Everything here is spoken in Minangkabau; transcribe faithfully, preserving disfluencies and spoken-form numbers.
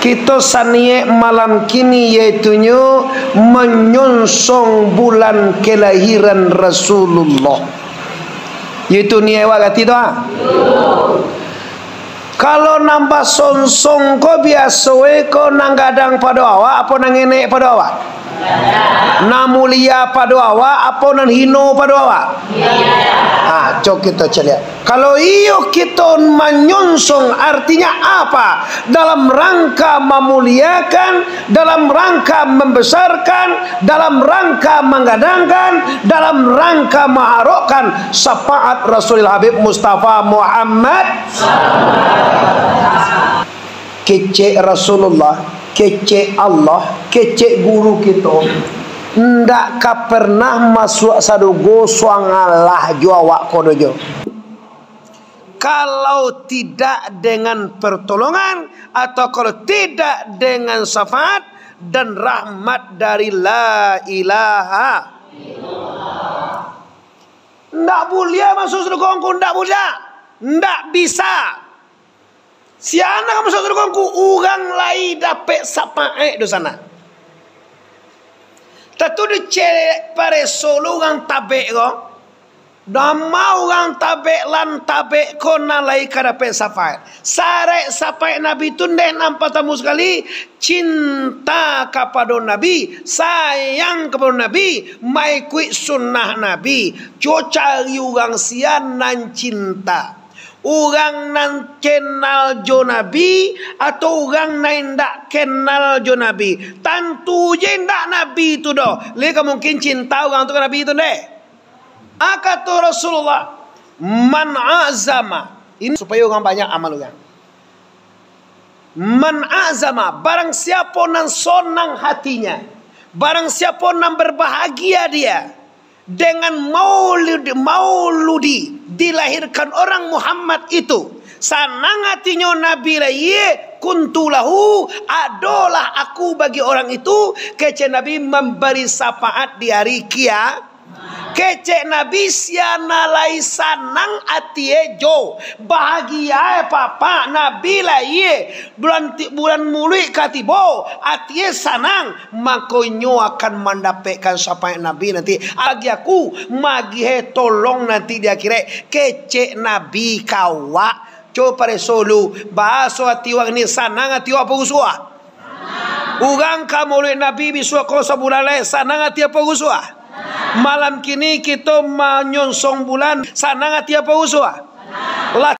Kito saniek malam kini, yaitunyo manyonsong bulan kelahiran Rasulullah. Yaitu niek awak gati tu, ha? Kalau nan basonsong ko biaso e ko nan gadang pado awak, apo nan ngenek pado awak? Nan mulia pado awak, apo nan hino pado awak? Ha, co kito caliak. Kalau iyo kito manyonsong, artinya apa? Dalam rangka mamuliakan, dalam rangka mambasarkan, dalam rangka manggadangkan, dalam rangka maharokkan syafaat Rasulil Habib Mustafa Muhammad. Kecek Rasulullah, kecek Allah, kecek guru kito, ndak ka pernah masuak sarugo suang alah jo awak ko doh jo. Kalau tidak dengan pertolongan, atau kalau tidak dengan syafaat dan rahmat dari la ilaha. Ndak buliah masuak sarugo ngku, ndak buliah. Ndak bisa. Sia nan ka masuak sarugo ngku, urang lai dapek syafaat doh sanak. Tantu di celek pareso lo urang tabek ko. Dama urang tabek lan tabek ko nan lai ka dapek syafaat. Saraik syafaat Nabi tu ndeh nan partamo sakali, cinta kapado Nabi, sayang kapado Nabi, maikuik sunnah Nabi. Cubo cari urang sia nan cinta. Urang nan kenal jo Nabi, atau urang nan indak kenal jo Nabi. Tantu je indak Nabi tu doh. Lai ka mungkin cinta urang tu ka Nabi tu ndeh. A, kato Rasulullah, "Man azama." Ini supayo urang banyak amal urang. "Man azama," barang siapo nan sonang hatinya, barang siapo nan berbahagia dia dengan maulid, mauludi, dilahirkan orang Muhammad itu, sanang hatinyo Nabi lahia, "kuntu lahu," adolah aku bagi orang itu, kecek Nabi, memberi syafaat di hari kia-, Kecek Nabi, sia nan lai sanang atie jo bahagia, Bapak, Nabi lahia bulan ti-, bulan Muluik ka tibo, atie sanang, mako inyo akan mandapekkan syafaat Nabi nanti. Agi aku, magihai tolong nanti di akhirat, kecek Nabi ka awak. Cubo pareso lu, baso ati wak ni, sanang ati wak apo rusuah? Urang ka Maulid Nabi bisuak ko sabulan lai, sanang ati apo rusuah? Malam kini kito manyonsong bulan, sanang ati apo rusuah? Lah